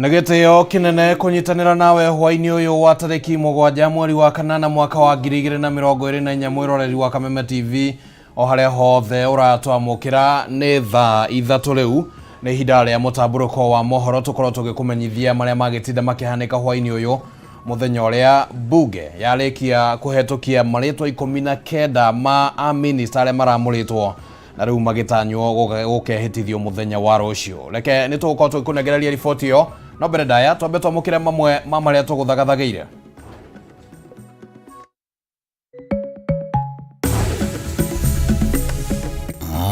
Nĩ gĩtĩo kĩnene kũnyitanĩra nawe hwaĩ-inĩ ũyũ wa tarĩki 7 mweri wa 8 mwaka wa 2024 mwĩroreri wa Kameme TV o harĩa hothe ũratwamũkĩra nĩ thaa 3 rĩu nĩ ihinda rĩa mũtambũrũko wa mohoro tũkorwo tũgĩkũmenyithia marĩa magĩtinda makĩhanĩka hwaĩ-inĩ ũyũ mũthenya ũrĩa bunge yarĩkia kũhetũkia marĩtwa 19 ma amĩnĩsta arĩa maramũrĩtwo na rĩu magĩtanywo gũkehĩtithio mũthenya wa rũciũ. Reke nĩ tũgũkorwo tũgĩkũnengereria riboti ĩyo no mbere ndaya twambe twamũkĩre mamwe ma marĩa tũgũthagathagĩire.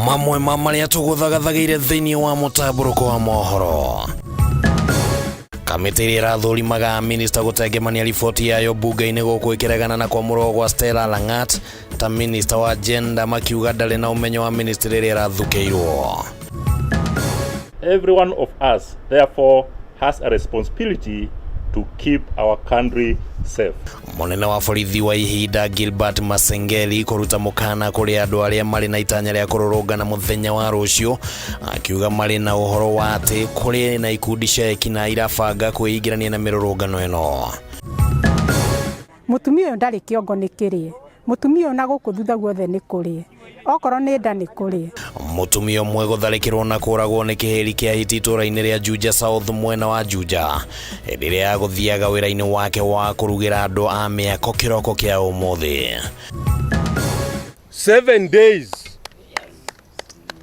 Mamwe ma marĩa tũgũthagathagĩire thĩinĩ wa mũtambũrũko wa mohoro. Kamĩtĩ ĩrĩa ĩrathũrimaga minista gũtengemania riboti yayo bunge-inĩ gũkũ ĩkĩregana na kwamũrwo gwa Stella Langat ta minista wa gender makiuga ndarĩ na ũmenyo wa ministry ĩrĩa ĩrathukĩirwo. Every one of us therefore has a responsibility to keep our country safe. Mũnene wa borithi wa ihinda Gilbert Masengeli kũruta mũkana kũrĩ andũ arĩa marĩ na itanya rĩa kũrũrũngana mũthenya wa rũciũ akiuga marĩ na ũhoro wa atĩ kũrĩ na ikundi cia ekinaĩ irabanga kwĩingĩrania na mĩrũrũngano ĩno. Mũtumia ũyũ ndarĩ kĩongo nĩ kĩrĩe, mũtumia ũyũ na gũkũ thutha guothe nĩ kũrĩe, okorwo nĩ nda nĩ kũrĩe. Mũtumia ũmwe gũtharĩkĩrwo na kũragwo nĩ kĩhĩri kĩa hiti itũũra-inĩ rĩa Juja South mwena wa Juja hĩndĩ ĩrĩa agũthiaga wĩra-inĩ wake wa kũrugĩra andũ a mĩako kĩroko kĩa ũmũthĩ. 7 days,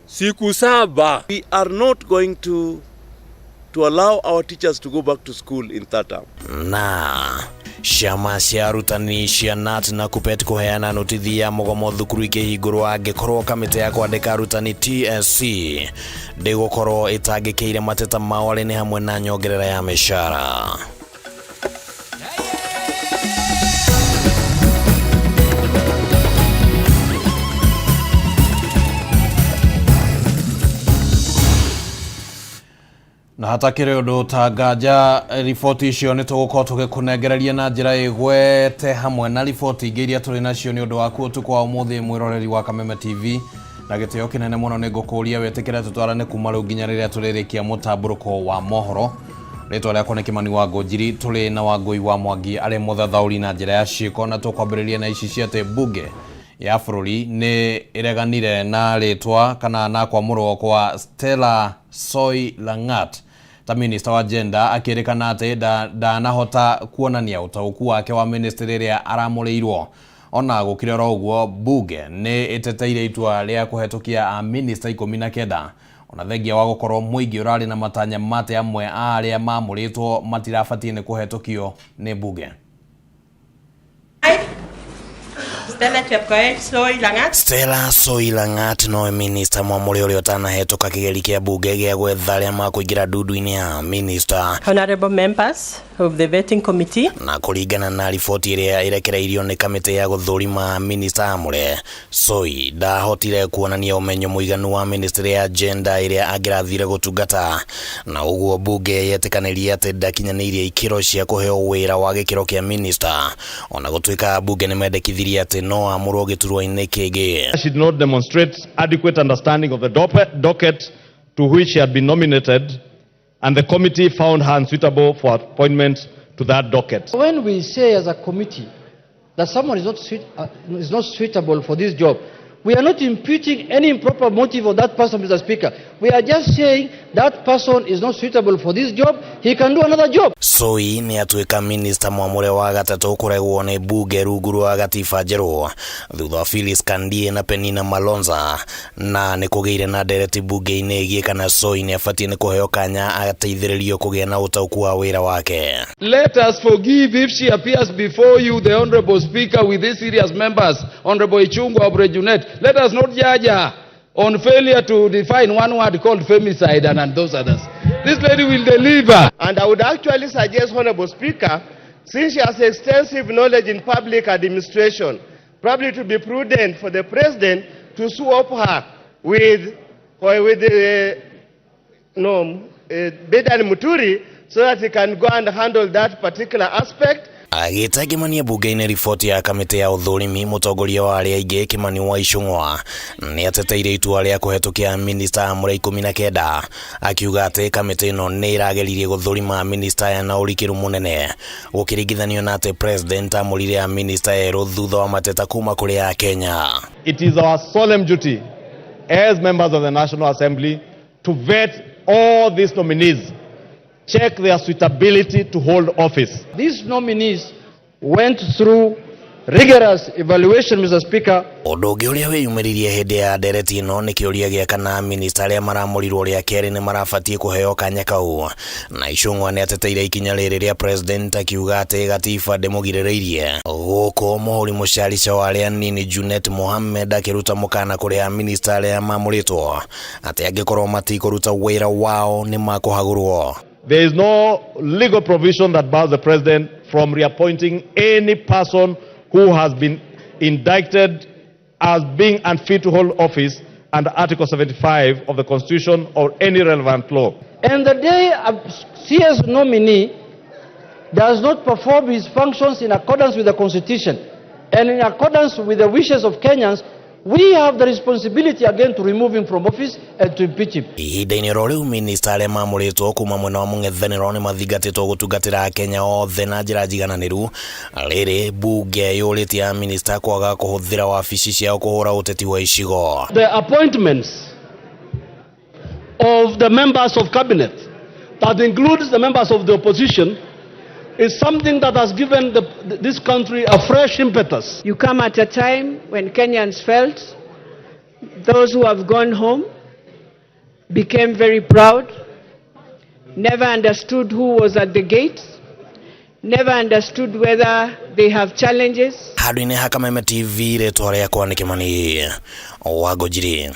siku 7. We are not going to allow our teachers to go back to school in third term. Na ciama cia arutani cia KNUT na KUPPET kũheana notithi ya mũgomo thukuru ikĩhingũrwo angĩkorwo kamĩtĩ ya kwandĩka arutani TSC ndĩgũkorwo ĩtangĩkĩire mateta mao arĩa nĩ hamwe na nyongerera ya mĩcara. Na hatakĩrĩ ũndũ ta nganja riboti icio nĩ tũgũkorwo tũgĩkũnengereria na njĩra ĩgwete hamwe na riboti ingĩ iria tũrĩ nacio nĩ ũndũ waku ũtukũ wa ũmũthĩ mwĩroreri wa Kameme TV na gĩtĩo kĩnene mũno nĩ ngũkũria wĩtĩkĩre tũtwarane kuma rĩu nginya rĩrĩa tũrĩrĩkia mũtambũrũko wa mohoro. Rĩtwa rĩakwa nĩ Kĩmani wa Ngũnjiri tũrĩ na Wangũi wa Mwangi arĩ mũthathaũri na njĩra ya ciĩko na tũkwambĩrĩria na ici cia atĩ bunge ya bũrũri nĩ ĩreganire na rĩtwa kana na kwamũrwo kwa Stella Soi Langat ta minista wa gender akĩrĩkana atĩ ndanahota kuonania ũtaũku wake wa ministry ĩrĩa aramũrĩirwo. Ona gũkĩrĩ oro ũguo bunge nĩ ĩteteire itua rĩa kũhetũkia a minista 19 ona thengia wa gũkorwo mũingĩ ũrarĩ na matanya mate amwe a arĩa mamũrĩtwo matirabatiĩ nĩ kũhetũkio nĩ bunge. Stella Chepkoech Soi Langat. Stella Soi Langat nowe minista mwamũre ũrĩa ũtanahetũka kĩgeri kĩa bunge gĩa gwetha arĩa makũingĩra ndundu-inĩ ya minista. Honorable members of the vetting committee. Na kũringana na riboti ĩrĩa ĩrekereirio nĩ kamĩtĩ ya gũthũrima minista amũre, Soi ndahotire kuonania ũmenyo mũiganu wa ministry ya gender ĩrĩa angĩrathire gũtungata na ũguo bunge yetĩkanĩrie atĩ ndakinyanĩirie ikĩro cia kũheo wĩra wa gĩkĩro kĩa minista ona gũtuĩka bunge nĩ mendekithirie atĩ no amũrwo gĩturwa-inĩ kĩngĩ. She did not demonstrate adequate understanding of the docket to which she had been nominated, and the committee found her unsuitable for appointment to that docket. When we say as a committee that someone is not suitable for this job, we are not imputing any improper motive of that person, Mr. Speaker. We are just saying that person is not suitable for this job, he can do another job. Soi nĩ atuĩka minista mwamũre wa gatatũ kũregwo nĩ bunge rungu rwa gatiba njerũ thutha wa Phyllis Kandie na Penina Malonza na nĩ kũgĩire na ndereti bunge-inĩ ĩgiĩ kana Soi nĩ abatiĩ nĩ kũheo kanya ateithĩrĩrio kũgĩa na ũtaũku wa wĩra wake. Let us forgive if she appears before you, the Honorable Speaker, with these serious members, Honorable Ichung'wah, Honorable Junet. Let us not judge her on failure to define one word called femicide and those others. This lady will deliver. And I would actually suggest, Honorable Speaker, since she has extensive knowledge in public administration, probably to be prudent for the president to swap her with Bedan Muturi so that he can go and handle that particular aspect. Agĩteng'emania bunge-inĩ riboti ya kamĩtĩ ya ũthũrimi, mũtongoria wa arĩa aingĩ Kimani wa Ichung'wa nĩ ateteire itua rĩa kũhetũkia minista amũre 19, akiuga atĩ kamĩtĩ ĩno nĩ ĩrageririe gũthũrima minista aya na ũrikĩru mũnene gũkĩringithanio na atĩ president amũrire aminista erũ thutha wa mateta kuma kũrĩ Akenya. It is our solemn duty as members of the National Assembly to vet all these nominees, check their suitability to hold office. These nominees went through rigorous evaluation, Mr. Speaker. Ũndũ ũngĩ ũrĩa wĩyumĩririe hĩndĩ ya ndereti ĩno nĩ kĩũria gĩa kana minista arĩa maramũrirwo rĩa kerĩ nĩ marabatiĩ kũheo kanya kau, na Ichung'wa nĩ ateteire ikinya rĩrĩ rĩa president akiuga atĩ gatiba ndĩmũgirĩrĩirie. Gũkũ mũhũri mũcarica wa arĩa nini Junet Mohammed akĩruta mũkana kũrĩ aminista arĩa mamũrĩtwo atĩ angĩkorwo matikũruta wĩra wao nĩ makũhagũrwo. There is no legal provision that bars the president from reappointing any person who has been indicted as being unfit to hold office under Article 75 of the Constitution or any relevant law. And the day a CS nominee does not perform his functions in accordance with the Constitution and in accordance with the wishes of Kenyans, we have the responsibility again to remove him from office and to impeach him. Ihinda-inĩ oro rĩu, minista arĩa mamũrĩtwo kuma mwena wa mũng'ethanĩro nĩ mathingatĩtwo gũtungatĩra Akenya othe na njĩra njigananĩru. Rĩrĩ bunge yũrĩtie aminista kwaga kũhũthĩra wabici ciao kũhũra ũteti wa icigo. The appointments of the members of cabinet, that includes the members of the opposition, is something that has given this country a fresh impetus. You come at a time when Kenyans felt those who have gone home became very proud, never understood who was at the gate, never understood whether they have challenges. Handũ-inĩ ha Kameme TV, rĩtwa rĩakwa nĩ Kimani wa Ngũnjiri.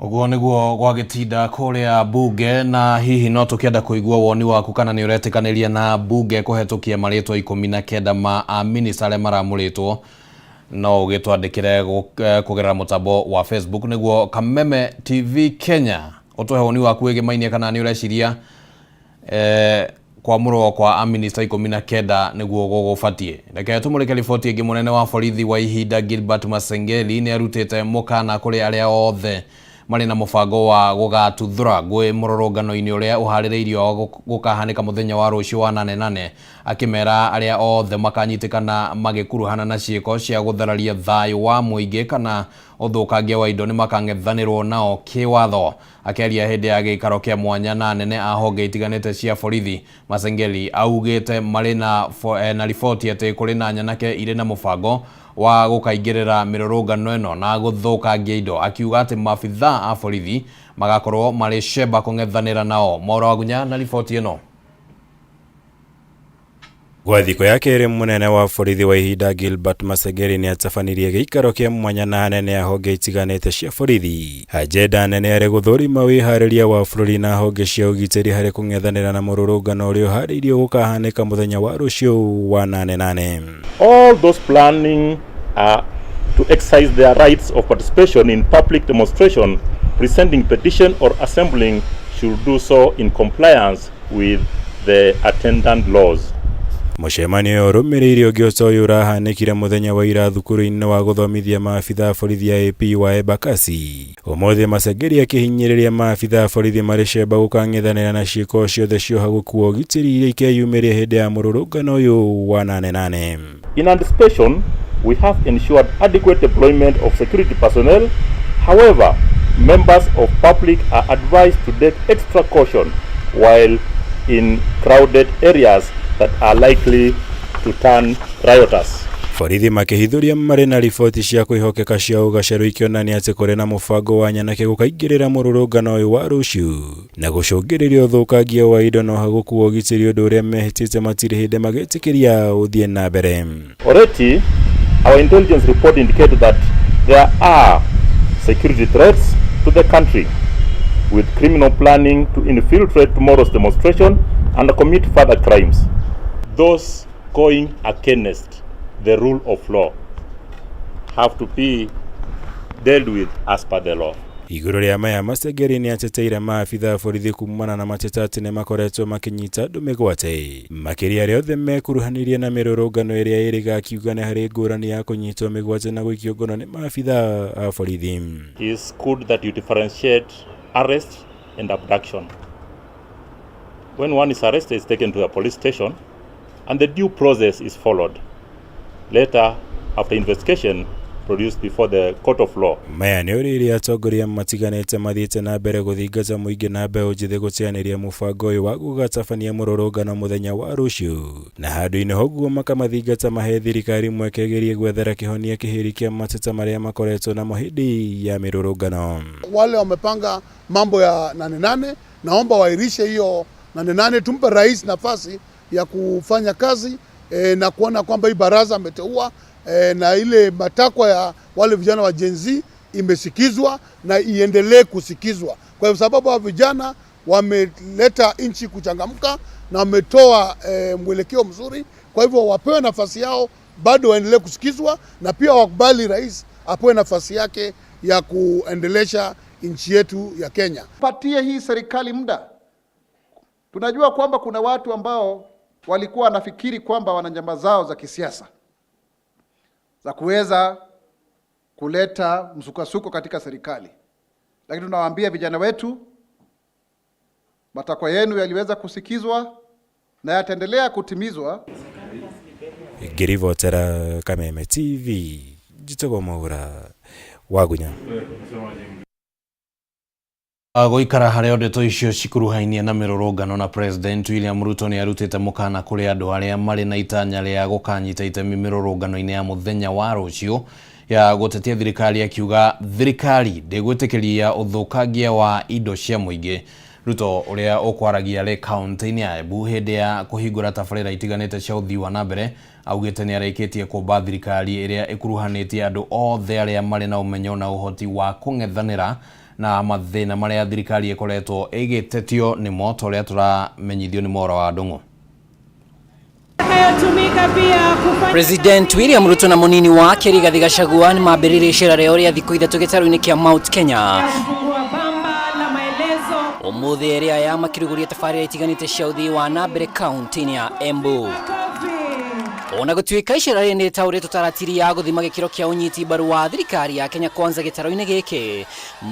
Ũguo nĩguo gwagĩtinda kũrĩa bunge, na hihi no tũkĩenda kũigua woni waku kana nĩ ũretĩkanĩria na bunge kũhetũkia marĩtwa 19 ma aminista arĩa maramũrĩtwo. No ũgĩtwandĩkĩre kũgerera mũtambo wa Facebook nĩguo Kameme TV Kenya, ũtũhe woni waku wĩgĩmainie kana nĩ ũreciria kwamũrwo kwa aminista 19 nĩguo gũgũbatiĩ. Reke tũmũrĩke riboti ĩngĩ. Mũnene wa borithi wa ihinda Gilbert Masengeli nĩ arutĩte mũkana kũrĩ arĩa othe marĩ na mũbango wa gũgatuthũra ngũĩ mũrũrũngano-inĩ ũrĩa ũharĩrĩirio gũkahanĩka mũthenya wa rũciũ wa nane nane, akĩmera arĩa othe makanyitĩkana magĩkuruhana na ciĩko cia gũthararia thayũ wa mũingĩ kana ũthũkangia wa indo nĩ makang'ethanĩrwo nao kĩwatho. Akĩaria hĩndĩ ya gĩikaro kĩa mwanya na anene a honge itiganĩte cia borithi, Masengeli augĩte marĩ na riboti atĩ kũrĩ na nyanake irĩ na mũbango wa gũkaingĩrĩra mĩrũrũngano ĩno na gũthũkangia indo, akiuga atĩ maabithaa a borithi magakorwo marĩ cemba kũng'ethanĩra nao. Maura Wagunya na riboti ĩno. Gwa thikũ ya kerĩ, mũnene wa borithi wa ihinda Gilbert Masengeli nĩ atabanirie gĩikaro kĩa mwanya na anene a honge itiganĩte cia borithi. Agenda nene arĩ gũthũrima wĩharĩria wa bũrũri na honge cia ũgitĩri harĩ kũng'ethanĩra na mũrũrũngano ũrĩa ũharĩirio gũkahanĩka mũthenya wa rũciũ wa nane nane. All those planning to exercise their rights of participation in public demonstration, presenting petition or assembling should do so in compliance with the attendant laws. Mũcemanio ũyũ ũrũmĩrĩire ũngĩ ota ũyũ ũrahanĩkire mũthenya wa ira thukuru-inĩ wa gũthomithia maabitha a borithi a AP wa Embakasi. Ũmũthĩ Masengeli akĩhinyĩrĩria maabitha a borithi marĩ cemba gũkang'ethanĩra na ciĩko ciothe cia ũhagũku wa ũgitĩri iria ikeyumĩria hĩndĩ ya mũrũrũngano ũyũ wa nane nane. In anticipation, we have ensured adequate deployment of security personnel. However, members of public are advised to take extra caution while in crowded areas that are likely to turn riotous. Borithi makĩhithũria marĩ na riboti cia kwĩhokeka cia ũgacerũ ikĩonania atĩ kũrĩ na mũbango wa nyanake gũkaingĩrĩra mũrũrũngano ũyũ wa rũciũ na gũcũngĩrĩria ũthũkangia wa indo na ũhagũku wa ũgitĩri, ũndũ ũrĩa mehĩtĩte matirĩ hĩndĩ magetĩkĩria ũthiĩ na mbere. Already, our intelligence report indicated that there are security threats to the country, with criminal planning to infiltrate tomorrow's demonstration and commit further crimes. Those going against the rule of law have to be dealt with as per the law. Igũrũ rĩa maya, Masengeri nĩ ateteire maabitha a borithi kumana na mateta atĩ nĩ makoretwo makĩnyita andũ mĩgwate, makĩria arĩa othe mekuruhanirie na mĩrũrũngano ĩrĩa ĩrĩga, akiuga nĩ harĩ ngũrani ya kũnyitwo mĩgwate na gũikio ngono nĩ maabitha a borithi. It's good that you differentiate arrest and abduction. When one is arrested, is taken to a police station and the due process is followed. Later, after investigation, produced before the court of law. Maya nĩ ũrĩrĩ atongoria matiganĩte mathiĩte na mbere gũthingata mũingĩ na mbeũ njĩthĩ gũteanĩria mũbango ũyũ wa gũgatabania mũrũrũngano mũthenya wa rũciũ, na handũ-inĩ hoguo makamathingata mahe thirikari mweke ĩgerie gwethera kĩhonia kĩhĩri kĩa mateta marĩa makoretwo namo hĩndĩ ya mĩrũrũngano. Wale wamepanga mambo ya nane nane, naomba waahirishe hiyo nane nane, tumpe rais nafasi ya kufanya kazi na kuona kwamba hii baraza ameteua na ile matakwa ya wale vijana wa Gen Z imesikizwa na iendelee kusikizwa, kwa sababu wa vijana wameleta nchi kuchangamka na wametoa mwelekeo mzuri. Kwa hivyo wapewe nafasi yao, bado waendelee kusikizwa, na pia wakubali rais apewe nafasi yake ya kuendelesha nchi yetu ya Kenya. Patie hii serikali muda. Tunajua kwamba kuna watu ambao walikuwa wanafikiri kwamba wana njama zao za kisiasa za kuweza kuleta msukasuko katika serikali, lakini tunawaambia vijana wetu, matakwa yenu yaliweza kusikizwa na yataendelea kutimizwa. Ngĩribotera Kameme TV, njĩtagwo Mwaura Wagunya. Gũikara harĩa ndeto icio cikuruhainie na mĩrũrũngano na President William Ruto nĩ arutĩte mũkana kũrĩ andũ arĩa marĩ na itanya rĩa gũkanyita itemi mĩrũrũngano-inĩ ya mũthenya wa rũciũ ya gũtetia thirikari, akiuga thirikari ndĩgwĩtĩkĩria ũthũkangia wa indo cia mũingĩ. Ruto ũrĩa ũkwaragia arĩ kaunti-inĩ ya Embu hĩndĩ ya kũhingũra tabarĩra itiganĩte cia ũthii wa na mbere, augĩte nĩ arĩkĩtie kũmba thirikari ĩrĩa ĩkuruhanĩtie andũ othe arĩa marĩ na ũmenyo na ũhoti wa kũng'ethanĩra na mathĩna marĩa thirikari ĩkoretwo ĩgĩtetio nĩmo, ta ũrĩa tũramenyithio nĩ Mwaura wa Ndung'u. President William Ruto na munini wake Rigathi Gachagua nĩ mambĩrĩirie icera rĩao rĩa thikũ ithatũ gĩtarũ-inĩ kĩa Mount Kenya. Ũmũthĩ erĩ aya makĩrugũria tabarĩra itiganĩte cia ũthii wa na mbere kaunti-inĩ ya Embu. Ona gũtuĩka icera rĩrĩ nĩ rĩtaũrĩtwo ta ratiri ya gũthima gĩkĩro kĩa ũnyiti mbaru wa thirikari ya Kenya Kwanza gĩtarũ-inĩ gĩkĩ,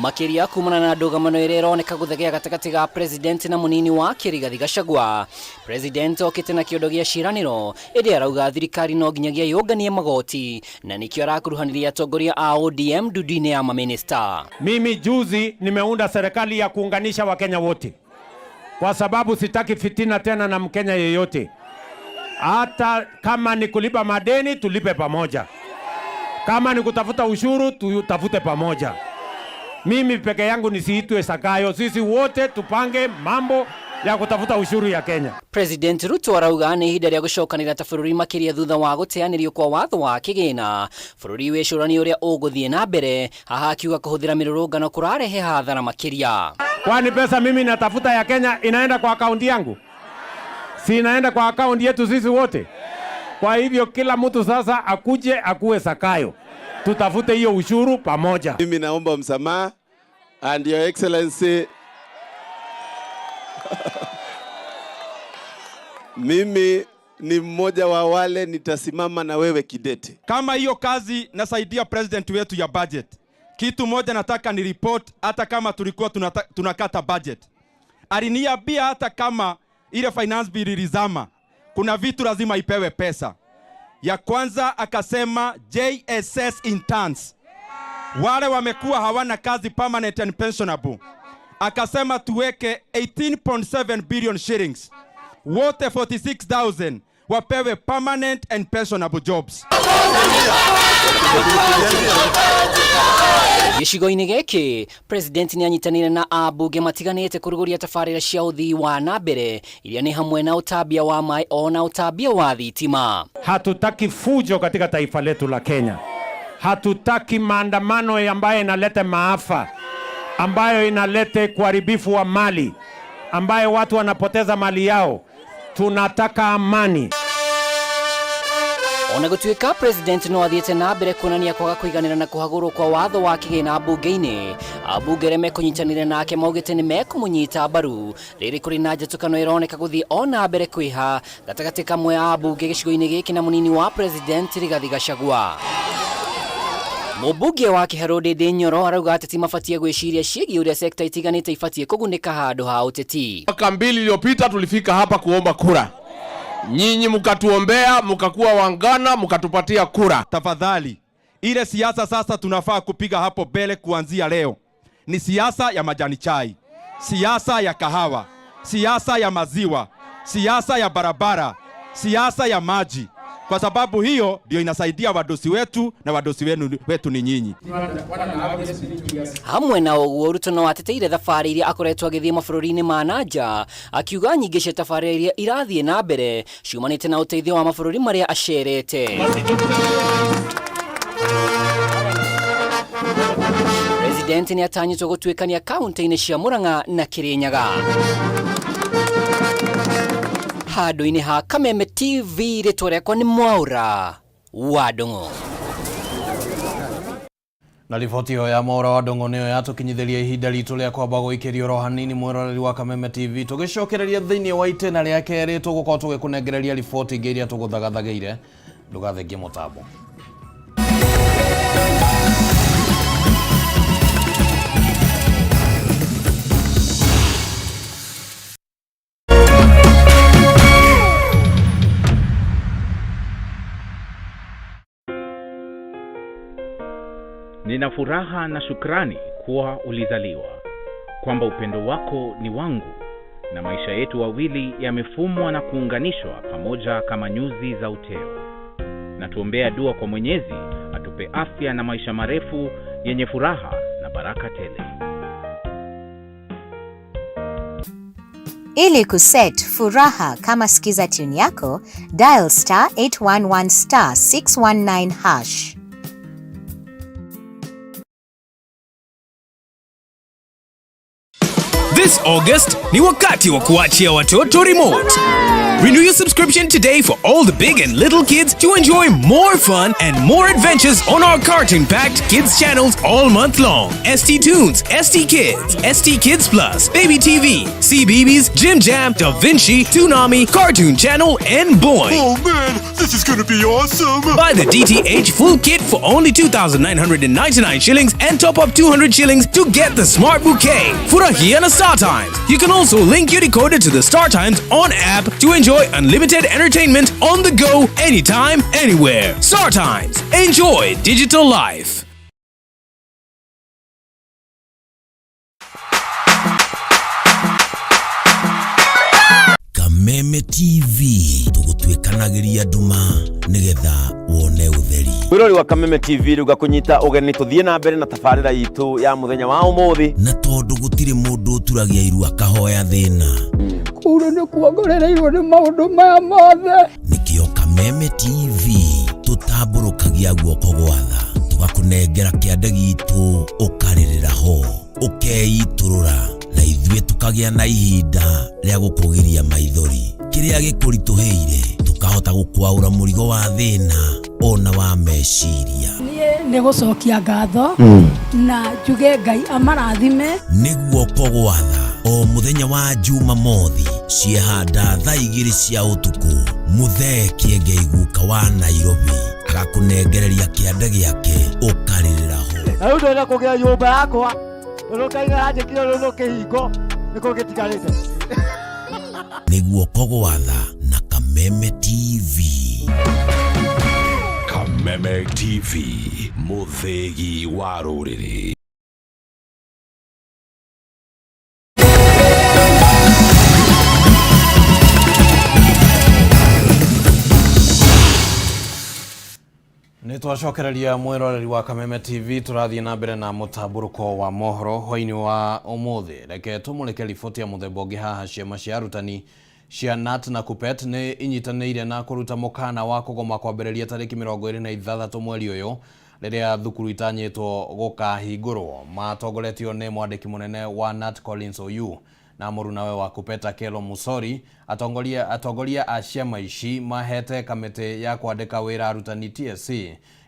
makĩria kumana na ndũgamano ĩrĩa ĩroneka gũthegea gatagatĩ ga president na mũnini wake Rigathi Gachagua. President okĩte na kĩondo gĩa ciĩranĩro, ĩndĩ arauga thirikari no nginyagia yũnganie magoti, na nĩkĩo arakuruhanirie atongoria a ODM ndundu-inĩ ya maminista. Mimi juzi nimeunda serikali ya kuunganisha Wakenya wote, kwa sababu sitaki fitina tena na Mkenya yeyote. Hata kama ni kulipa madeni tulipe pamoja, kama ni kutafuta ushuru tutafute pamoja. Mimi peke yangu nisiitwe Sakayo, sisi wote tupange mambo ya kutafuta ushuru ya Kenya. President Ruto arauga nĩ ihinda rĩa gũcokanĩra ta bũrũri, makĩria thutha wa gũteanĩrio kwa watho wa kĩgĩna. Bũrũri wĩcũranie ũrĩa ũgũthiĩ na mbere, haha akiuga kũhũthĩra mĩrũrũngano kũrarehe hathara makĩria. Kwani pesa mimi natafuta ya Kenya inaenda kwa akaunti yangu? Si inaenda kwa akaunti yetu sisi wote? Kwa hivyo kila mtu sasa akuje akuwe Sakayo, tutafute hiyo ushuru pamoja. Mimi naomba msamaha and Your Excellency, mimi ni mmoja wa wale nitasimama na wewe kidete. Kama hiyo kazi nasaidia president wetu ya budget, kitu moja nataka ni report, hata kama tulikuwa tunakata budget, aliniambia hata kama ile finance bill ilizama, kuna vitu lazima ipewe pesa. Ya kwanza akasema JSS interns, wale wamekuwa hawana kazi permanent and pensionable, akasema tuweke 18.7 billion shillings, wote 46,000 wapewe permanent and pensionable jobs. Gĩcigo-inĩ gĩkĩ, president nĩ anyitanĩire na ambunge matiganĩte kũrugũria tabarĩra cia ũthii wa na mbere iria nĩ hamwe na ũtambia wa maĩ ona ũtambia wa thitima. Hatutaki fujo katika taifa letu la Kenya. Hatutaki maandamano ambayo inaleta maafa, ambayo inaleta uharibifu wa mali, ambayo watu wanapoteza mali yao. Tunataka amani. Ona gũtuĩka president no athiĩte na mbere kuonania kwaga kũiganĩra na kũhagũrwo kwa watho wa kĩgĩna mbunge-inĩ, ambunge arĩa mekũnyitanĩra nake maugĩte nĩ mekũmũnyita mbaru. Rĩrĩ kũrĩ na njatũkano ĩroneka gũthiĩ o na mbere kwĩha gatagatĩ kamwe a ambunge gĩcigo-inĩ gĩkĩ na mũnini wa president Rigathi Gachagua. Mũmbunge wa Kĩharũ Ndĩndĩ Nyoro arauga ateti mabatiĩ gwĩciria ciĩgiĩ ũrĩa sekta itiganĩte ibatiĩ kũgunĩka handũ ha ũteti. Mwaka mbili iliyopita tulifika hapa kuomba kura, nyinyi mkatuombea, mkakuwa wangana, mkatupatia kura. Tafadhali, ile siasa sasa tunafaa kupiga hapo mbele kuanzia leo ni siasa ya majani chai, siasa ya kahawa, siasa ya maziwa, siasa ya barabara, siasa ya maji, kwa sababu hiyo ndio inasaidia wadosi wetu na wadosi wenu, wetu ni nyinyi. Hamwe na ũguo, Ruto no ateteire thabarĩ iria akoretwo agĩthiĩ mabũrũri-inĩ ma na nja, akiuga nyingĩ cia tabarĩra iria irathiĩ na mbere ciumanĩte na ũteithio wa mabũrũri marĩa acerete. President nĩ atanyĩtwo gũtuĩkania kaunti-inĩ cia Murang'a na Kirinyaga. Handũ-inĩ ha Kameme TV, rĩtwa rĩakwa nĩ Mwaura wa Ndung'u. Na riboti ĩyo ya Mwaura wa Ndung'u nĩyo yatũkinyithĩria ihinda ritũ rĩa kwamba gũikĩrio oro hanini mwĩroreri wa Kameme TV. Tũgĩcokereria thĩinĩ wa itĩna rĩa kerĩ, tũgũkorwo tũgĩkũnengereria riboti ingĩ iria tũgũthagathagĩire. Ndũgathengie mũtambo. Nina furaha na shukrani kuwa ulizaliwa, kwamba upendo wako ni wangu na maisha yetu wawili yamefumwa na kuunganishwa pamoja kama nyuzi za uteo. Na tuombea dua kwa Mwenyezi atupe afya na maisha marefu yenye furaha na baraka tele. Ili kuset furaha kama skiza tune yako, dial star 811 star 619 hash. This August ni wakati wa kuachia watoto remote. Renew your subscription today for all the big and little kids to enjoy more fun and more adventures on our cartoon-packed kids channels all month long. ST Tunes, ST Kids, ST Kids Plus, Baby TV, CBeebies, Jim Jam, Da Vinci, Toonami, Cartoon Channel, and Boing. Oh man, this is gonna be awesome! Buy the DTH full kit for only 2,999 shillings and top up 200 shillings to get the smart bouquet. Furahia na Star Times. You can also link your decoder to the Star Times on app to enjoy unlimited entertainment on the go, anytime, anywhere. Star Times. Enjoy digital life. Kameme TV tũgũtuĩkanagĩria nduma nĩgetha wone ũtheri. Mwĩrori wa Kameme TV, rĩu ngakũnyita ũgeni tũthiĩ na mbere na tabarĩra itũ ya mũthenya wa ũmũthĩ. Na tondũ gũtirĩ mũndũ ũturagia iru akahoya thĩna, Kũu nĩ kuongorereirwo nĩ maũndũ maya mothe. Nĩkĩo Kameme TV tũtambũrũkagia guoko gwatha, tũgakũnengera kĩande gitũ, ũkarĩrĩra ho, ũkeitũrũra, na ithuĩ tũkagĩa na ihinda rĩa gũkũgiria maithori. Kĩrĩa gĩkũritũhĩire tũkahota gũkwaũra mũrigo wa thĩna ona wa meciria. Niĩ nĩ gũcokia ngatho na njuge Ngai amarathime. Nĩ guoko gwatha o mũthenya wa Jumamothi ciehanda thaa 2 cia ũtukũ, Mũthee Kĩengei guka wa Nairobi agakũnengereria kĩande gĩake, ũkarĩrĩra ho. Na rĩu ndĩrenda kũgĩa nyũmba yakwa tondũ Ngai aranjĩkire rũrũ kĩhingo nĩkĩo gĩtigarĩte. Nĩ guoko gwatha na Kameme TV. Kameme TV, mũthĩgi wa rũrĩrĩ. Nĩ twacokereria mwĩroreri wa Kameme TV, tũrathiĩ na mbere na mũtambũrũko wa mohoro hwainĩ wa ũmũthĩ. Reke tũmũrĩke riboti ya mũthemba ũngĩ haha. Ciama cia arutani cia KNUT na KUPPET nĩ inyitanĩire na kũruta mũkana wa kũgoma kwambĩrĩria tarĩki 26 mweri ũyũ, rĩrĩa thukuru itanyĩtwo gũkahingũrwo. Matongoretio nĩ mwandĩki mũnene wa KNUT Collins Oyu. Na mũrunawe wa Kuppet Akelo Musori. Atongoria a ciama ici mahete kamĩtĩ ya kwandĩka wĩra arutani TSC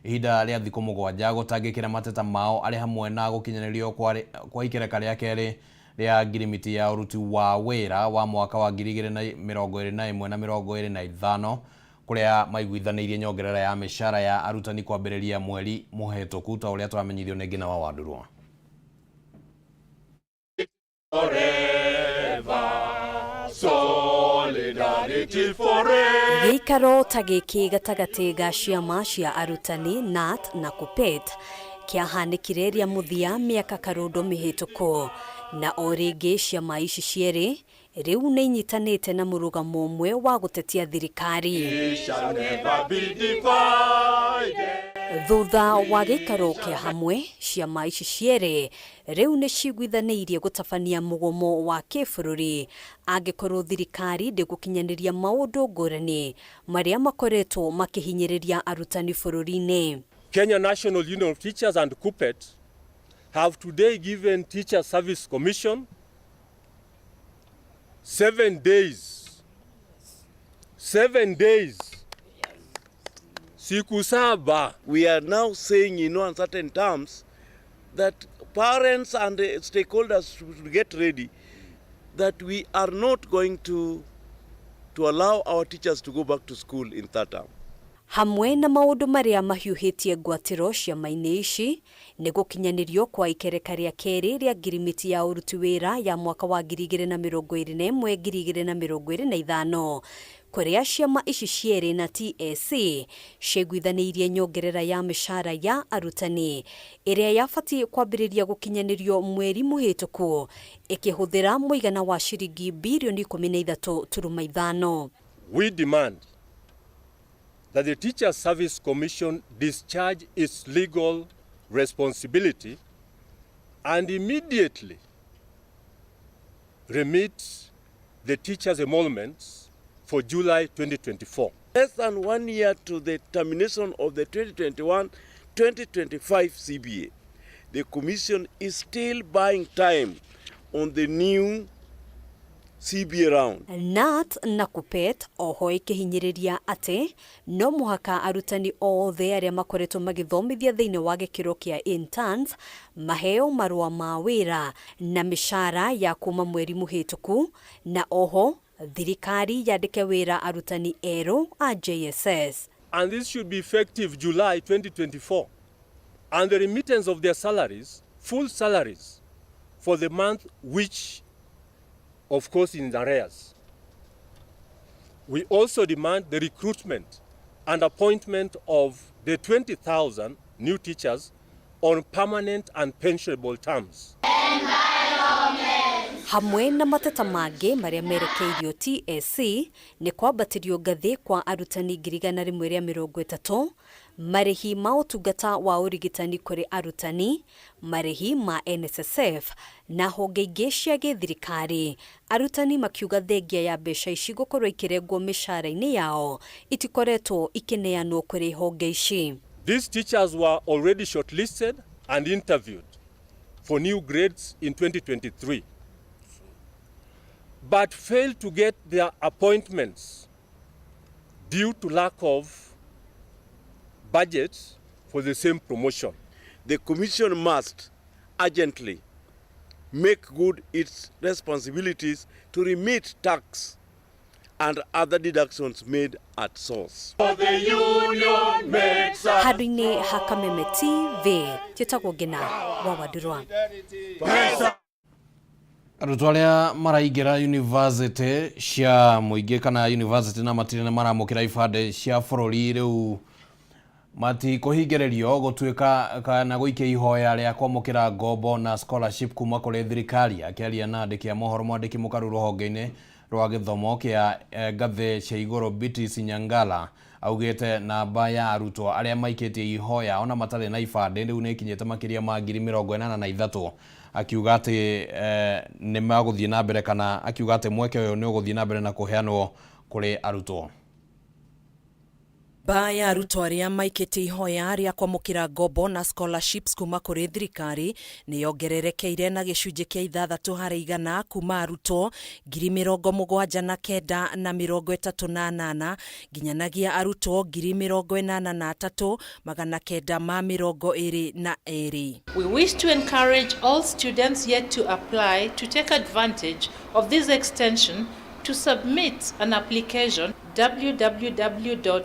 ihinda rĩa thikũ 7 gũtangĩkĩra mateta mao arĩ hamwe na gũkinyanĩrio kwa ikereka rĩa kerĩ rĩa ngirimiti ya ũruti wa wĩra wa mwaka wa 2021 na 2025 kũrĩa maiguithanĩirie nyongerera ya mĩcara ya arutani kwambĩrĩria mweri mũhetũku ta ũrĩa tũramenyithio nĩ Ngina wa Wandurwa. Gĩikaro ta gĩkĩ gatagatĩ ga ciama cia arutani KNUT na KUPPET kĩahanĩkire rĩa mũthia mĩaka karũndo mĩhĩtũku, na o rĩngĩ ciama ici cierĩ rĩu nĩ inyitanĩte na mũrũgamo ũmwe wa gũtetia thirikari. Thutha wa gĩikaro kĩa hamwe, ciama ici cierĩ rĩu nĩ ciguithanĩirie gũtabania mũgomo wa kĩbũrũri angĩkorwo thirikari ndĩgũkinyanĩria maũndũ ngũrani marĩa makoretwo makĩhinyĩrĩria arutani bũrũri-inĩ. Kenya National Union of Teachers and KUPPET have today given Teacher Service Commission 7 days. 7 days. Siku saba. We are now saying in no uncertain terms that parents and stakeholders should get ready that we are not going to allow our teachers to go back to school in third term. Hamwe na maũndũ marĩa mahiũhĩtie ngwatĩro ciama-inĩ ici nĩ gũkinyanĩrio kwa ikereka rĩa kerĩ rĩa ngirimiti ya ũruti wĩra ya mwaka wa 2021 2025 kũrĩa ciama ici cierĩ na TSC ciaiguithanĩirie nyongerera ya mĩcara ya arutani ĩrĩa yabatiĩ kwambĩrĩria gũkinyanĩrio mweri mũhĩtũku ĩkĩhũthĩra mũigana wa ciringi birioni 13.5. We demand that the Teacher Service Commission discharge its legal responsibility and immediately remit the teachers' emoluments for July 2024. Less than 1 year to the termination of the 2021-2025 CBA, the Commission is still buying time on the new CBA round. KNUT na KUPPET oho ikihinyĩrĩria atĩ no mũhaka arutani othe arĩa makoretwo magĩthomithia thĩinĩ wa gĩkĩro kĩa interns maheo marũa ma wĩra na mĩcara ya kuma mweri mũhĩtũku, na oho thirikari yandĩke wĩra arutani erũ a JSS. And this should be effective July 2024, and the remittance of their salaries, full salaries for the month which of course in arrears. We also demand the recruitment and appointment of the 20,000 new teachers on permanent and pensionable terms. Hamwe na mateta mangĩ marĩa merekeirio TSC nĩ kwambatĩrio ngathĩ kwa arutani 130,000, marĩhi ma ũtungata wa ũrigitani kũrĩ arutani, marĩhi ma NSSF na honge ingĩ cia gĩthirikari. Arutani makiuga thengia ya mbeca ici gũkorwo ikĩrengwo mĩcara-inĩ yao itikoretwo ikĩneanwo kũrĩ honge ici. These teachers were already shortlisted and interviewed for new grades in 2023, but failed to get their appointments due to lack of budget for the same promotion. The Commission must urgently make good its responsibilities to remit tax and other deductions made at source. Handũ-inĩ ha Kameme TV, njĩtagwo Ngina wa Wandurwa. Arutwo arĩa maraingĩra university cia mũingĩ kana university na matirĩ na maramũkĩra ibandĩ cia bũrũri rĩu matikũhingĩrĩrio gũtuĩka kana gũikia ihoya rĩa kwamũkĩra ngombo na scholarship kuma kũrĩ thirikari. Akĩaria na andĩki a mohoro, mwandĩki mũkaru rũhonge-inĩ rwa gĩthomo kĩa ngathĩ cia igũrũ Beatrice Nyangala augĩte namba ya arutwo arĩa maikĩtie ihoya ona matarĩ na ibandĩ rĩu nĩ ĩkinyĩte makĩria ma 83,000, akiuga atĩ nĩ magũthiĩ na mbere kana akiuga atĩ mweke ũyũ nĩ ũgũthiĩ na mbere na kũheanwo kũrĩ arutwo. Namba ya arutwo arĩa maikĩtie ihoya rĩa kwamũkĩra ngombo na scholarships kuma kũrĩ thirikari nĩ yongererekeire na gĩcunjĩ kĩa 6% kuma arutwo 79,038 nginyanagia arutwo 83,922. We wish to encourage all students yet to apply to take advantage of this extension to submit an application www.hef.co.ke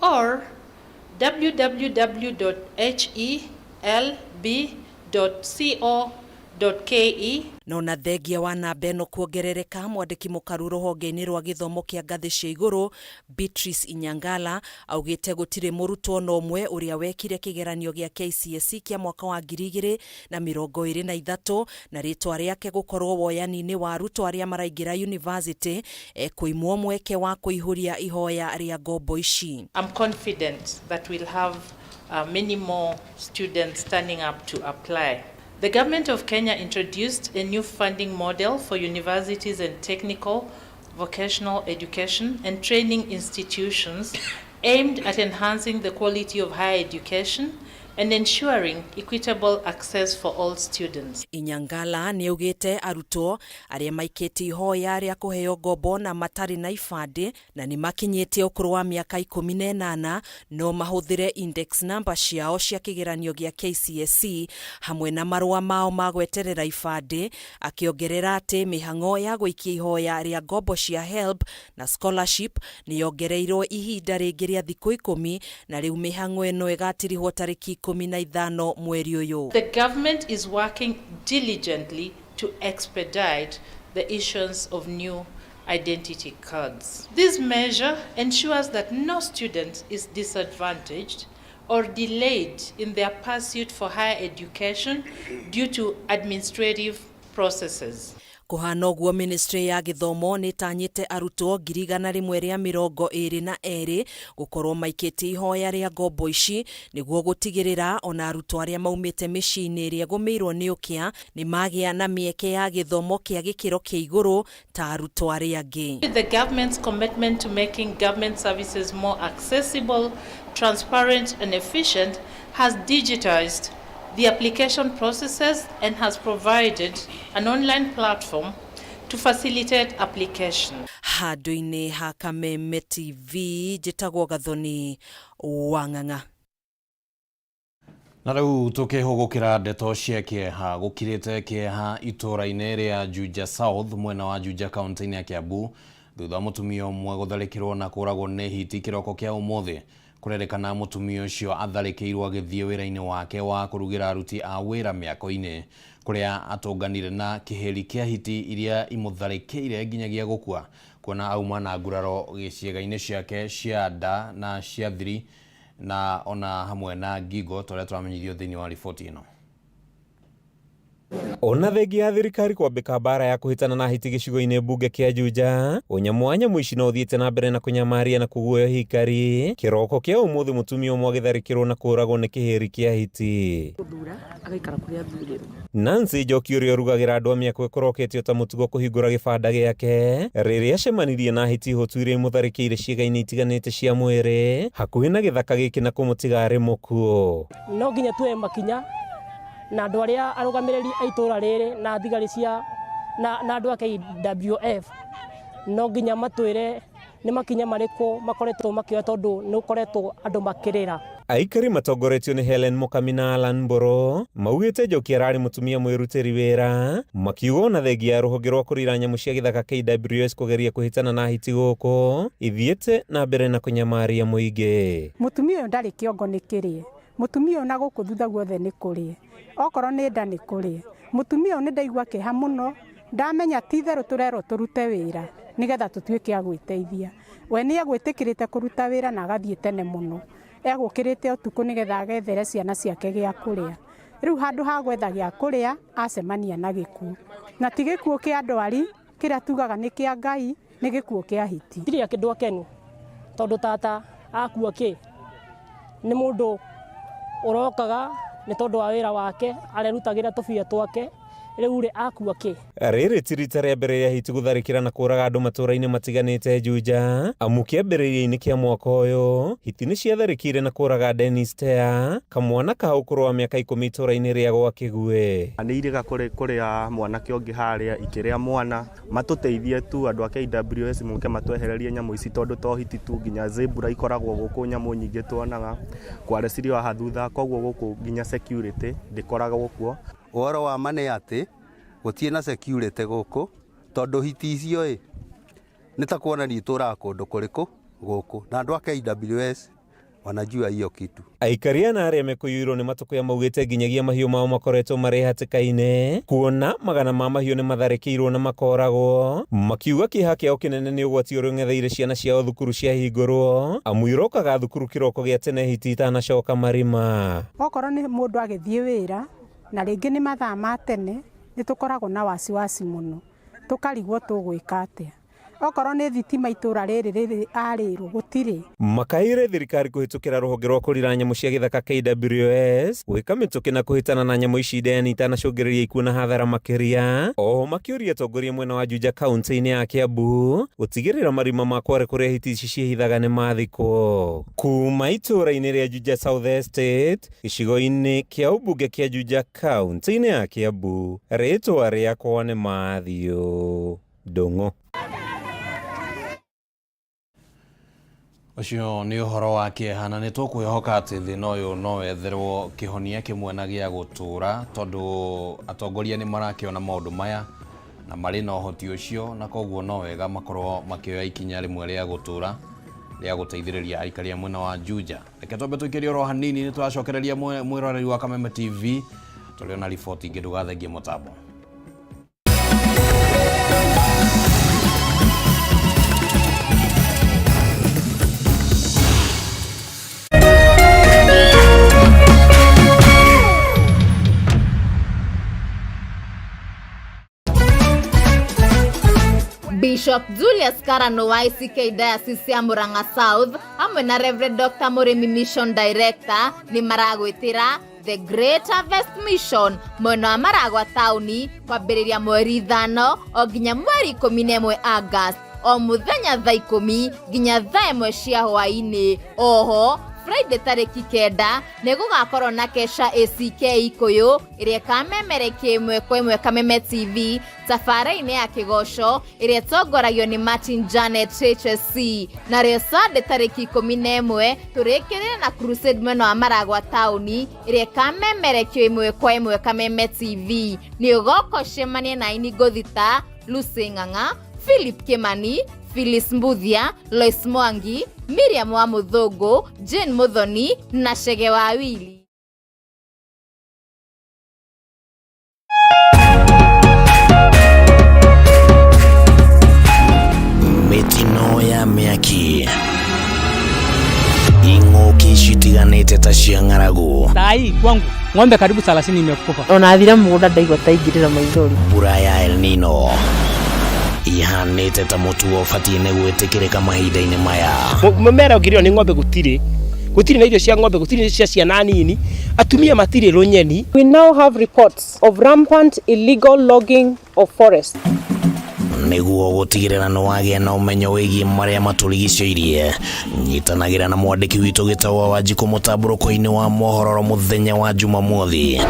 or www.helb.co.ke. No na thengia wa namba ĩno kuongerereka, mwandĩki mũkaru rũhonge-inĩ rwa gĩthomo kĩa ngathĩ cia igũrũ Beatrice Inyangala augĩte gũtirĩ mũrutwo na ũmwe ũrĩa wekire kĩgeranio gĩa KCSE kĩa mwaka wa 2023 na rĩtwa rĩake gũkorwo woyani-inĩ wa arutwo arĩa maraingĩra university ekũimwo mweke wa kũihũria ihoya rĩa ngombo ici. I'm confident that we'll have many more students turning up to apply. The government of Kenya introduced a new funding model for universities and technical, vocational education and training institutions aimed at enhancing the quality of higher education and ensuring equitable access for all students. Inyangala nĩ augĩte arutwo arĩa maikĩtie ihoya rĩa kũheo ngombo na matarĩ na ibandĩ na nĩ makinyĩtie ũkũrũ wa mĩaka 18 no mahũthĩre index number ciao cia kĩgeranio gĩa KCSE hamwe na marũa mao ma gweterera ibandĩ, akĩongerera atĩ mĩhang'o ya gũikia ihoya rĩa ngombo cia HELB na scholarship nĩ yongereirwo ihinda rĩngĩ rĩa thikũ 10 na rĩu mĩhang'o ĩno ĩgatirihwo tarĩki 15 mweri ũyũ. The government is working diligently to expedite the issuance of new identity cards. This measure ensures that no student is disadvantaged or delayed in their pursuit for higher education due to administrative processes. Kũhana ũguo, ministry ya gĩthomo nĩ ĩtanyĩte arutwo 122,000 gũkorwo maikĩtie ihoya rĩa ngombo ici nĩguo gũtigĩrĩra ona arutwo arĩa maumĩte mĩciĩ-inĩ ĩrĩa ĩgũmĩirwo nĩ ũkĩa nĩ magĩa na mĩeke ya gĩthomo kĩa gĩkĩro kĩa igũrũ ta arutwo arĩa angĩ. With the government's commitment to making government services more accessible, transparent and efficient, has digitized the application processes and has provided an online platform to facilitate application. Handũ-inĩ ha Kameme TV njĩtagwo Gathoni Wang'ang'a. Na rĩu tũkĩhũgũkĩra ndeto cia kĩeha, gũkirĩte kĩeha itũũra-inĩ rĩa Juja South mwena wa Juja kaunti-inĩ ya Kiambu thutha wa mũtumia ũmwe gũtharĩkĩrwo na kũũragwo nĩ hiti kĩroko kĩa ũmũthĩ. Kũrerĩkana mũtumia ũcio atharĩkĩirwo agĩthiĩ wĩra-inĩ wake wa kũrugĩra aruti a wĩra mĩako-inĩ kũrĩa atũnganire na kĩhĩri kĩa hiti iria imũtharĩkĩire nginyagia gũkua, kuona auma na nguraro gĩciĩga-inĩ ciake cia nda na cia thiri na ona hamwe na ngingo, ta ũrĩa tũramenyithio thĩinĩ wa riboti ĩno. Ona thengia ya thirikari kwambĩka mbara ya kũhĩtana na hiti gĩcigo-inĩ mbunge kĩa Juja, ũnyamũ wa nyamũ ici no ũthiĩte na mbere na kũnyamaria na kũguoyohia ikari. Kĩroko kĩa ũmũthĩ mũtumia ũmwe agĩtharĩkĩrwo na kũũragwo nĩ kĩhĩri kĩa hiti. Nancy Njoki ũrĩa ũrugagĩra andũ a mĩako ĩkoroketio ta mũtugo kũhingũra gĩbanda gĩake rĩrĩa acemanirie na hiti hũtu iria imũtharĩkĩire ciĩga-inĩ itiganĩte cia mwĩrĩ hakuhĩ na gĩthaka gĩkĩ na kũmũtiga arĩ mũkuũ. No nginya tuoe makinya na andũ arĩa arũgamĩrĩri a itũũra rĩrĩ na thigari cia na andũ a KWF no nginya matwĩre nĩ makinya marĩkũ makoretwo makĩoya tondũ nĩ ũkoretwo andũ makĩrĩra. Aikari matongoretio nĩ Helen Mukami na Alan Mboro maugĩte Njoki ararĩ mũtumia mwĩrutĩri wĩra, makiuga ona thengia ya rũhonge rwa kũrira nyamũ cia gĩthaka KWS kũgeria kũhĩtana na hiti gũkũ ithiĩte na mbere na kũnyamaria mũingĩ. Mũtumia ũyũ ndarĩ kĩongo nĩ kĩrĩe, mũtumia ũyũ na gũkũ thutha guothe nĩ kũrĩe, okorwo nĩ nda nĩ kũrĩe. Mũtumia ũyũ nĩ ndaigua kĩeha mũno, ndamenya ti itherũ tũrerwo tũrute wĩra nĩgetha tũtuĩke a gwĩteithia. We nĩ egwĩtĩkĩrĩte kũruta wĩra na agathiĩ tene mũno, egũkĩrĩte ũtukũ nĩgetha agethere ciana ciake gĩa kũrĩa. Rĩu handũ ha gwetha gĩa kũrĩa acemania na gĩkuũ, na ti gĩkuũ kĩa ndwari kĩrĩa tugaga nĩ kĩa Ngai, nĩ gĩkuũ kĩa hiti. Ndirĩ kĩndũ akenu tondũ tata akua kĩ nĩ mũndũ ũrokaga nĩ tondũ wa wĩra wake arerutagĩra tũbia twake Rĩu rĩ akua kĩ? Rĩrĩ ti rita rĩa mbere rĩa hiti gũtharĩkĩra na kũraga andũ matũũra-inĩ matiganĩte Juja, amu kĩambĩrĩria-inĩ kĩa mwaka ũyũ hiti nĩ ciatharĩkĩire na kũraga Dennis Tea, kamwana ka ũkũrũ wa mĩaka 10 itũũra-inĩ rĩa gwa Kĩguĩ. Nĩ irĩga kũrĩa mwanake ũngĩ harĩa ikĩrĩa mwana, matũteithie tu andũ a KWS moke matwehererie nyamũ ici tondũ to hiti tu nginya zebra ikoragwo gũkũ nyamũ nyingĩ tuonaga, kware cirĩ o haha thutha, koguo gũkũ nginya security ndĩkoragwo kuo. Ũhoro wa ma nĩ atĩ gũtirĩ na security gũkũ tondũ hiti icio ĩ nĩ ta kuonania itũraga kũndũ kũrĩkũ gũkũ na andũ a KWS wanajua hiyo kitu. Aikari ana arĩa mekũiyũirwo nĩ matũkũya maugĩte nginyagia mahiũ mao makoretwo marĩ hatĩka-inĩ kuona magana ma mahiũ nĩ matharĩkĩirwo na makoragwo, makiuga kĩeha kĩao kĩnene nĩ ũgwati ũrĩa ũng'etheire ciana ciao thukuru ciahingũrwo, amu irokaga thukuru kĩroko gĩa tene hiti itanacoka marima. Okorwo nĩ mũndũ agĩthiĩ wĩra na rĩngĩ nĩ mathaa ma tene nĩ tũkoragwo na wasiwasi mũno tũkarigwo tũgwĩka atĩa. Okorwo nĩ thitima itũra rĩrĩ rĩrĩ arĩrwo gũtirĩ. Makaĩire thirikari kũhĩtũkĩra rũhonge rwa kũrira nyamũ cia gĩthaka KWS gwĩka mĩtũkĩ na kũhĩtana na nyamũ ici ndeyani itanacũngĩrĩria ikuũ na hathara makĩria. Oho makĩũria atongoria mwena wa Juja kaunti-inĩ ya Kiambu gũtigĩrĩra marima ma kware kũrĩa hiti ici ciĩhithaga nĩ mathikwo. Kuma itũũra-inĩ rĩa Juja South Estate gĩcigo-inĩ kĩa ũmbunge kĩa Juja kaunti-inĩ ya Kiambu, rĩtwa rĩakwa nĩ Matthew Ndung'u. Ũcio nĩ ũhoro wa kĩeha na nĩ tũkwĩhoka atĩ thĩna ũyũ no wetherwo kĩhonia kĩmwe na gĩa gũtũra tondũ atongoria nĩ marakĩona maũndũ maya na marĩ na ũhoti ũcio na koguo no wega makorwo makĩoya ikinya rĩmwe rĩa gũtũra rĩa gũteithĩrĩria aikari a mwena wa Juja. Reke twambe tũikĩrie oro hanini nĩ tũracokereria mwĩroreri wa Kameme TV tũrĩ ona riboti ingĩ ndũgathengie mũtambo. Bishop Julius Karano wa ICK Diocese ya Murang'a South hamwe na Reverend Dr. Mũrĩmi Mission Director nĩ maragwĩtĩra The Great Harvest Mission mwena wa Maragwa taũni kwambĩrĩria mweri 5 o nginya mweri 11 August o mũthenya thaa 10 nginya thaa 1 cia hwaĩ-inĩ. Oho Friday tarĩki 9 nĩ gũgakorwo na kesha ACK Ikũyũ ĩrĩa ĩkamemerekia ĩmwe kwa ĩmwe Kameme TV tabarĩra-inĩ ya kĩgoco ĩrĩa ĩtongoragio nĩ Martin Janet HSC. Narĩo Sunday tarĩki 11 tũrĩkĩrĩre na crusade mwena wa Maragwa taũni ĩrĩa ĩkamemerekio ĩmwe kwa ĩmwe Kameme TV. Nĩ ũgoka ũcemanie na aini ngũthi ta Lucy Ng'ang'a, Philip Kimani, Phyllis Mbuthia, Lois Mwangi, Miriam wa Mũthũngũ, Jane Muthoni na Chege wa Willy. Mĩtino ya mĩaki ing'ũki citiganĩte ta cia ng'aragu. Sai kwangu ng'ombe karibu 30 imekufa. Ona thira mũgũnda ndaigua ta ingĩrĩra maithori. Mbura ya El Nino ihanĩte ta mũtugo ũbatiĩ nĩ gwĩtĩkĩrĩka mahinda-inĩ maya. Mũmera ũngĩrĩo nĩ ng'ombe gũtirĩ, gũtirĩ na irio cia ng'ombe, gũtirĩ cia ciana nini, atumia matirĩ rũnyeni. We now have reports of rampant illegal logging of forests. Nĩguo gũtigĩrĩra nĩ wagĩa na ũmenyo wĩgiĩ marĩa matũrigicĩirie, nyitanagĩra na mwandĩki witũ Gĩtau wa Wanjikũ mũtambũrũko-inĩ wa mohoro mũthenya wa Jumamothi.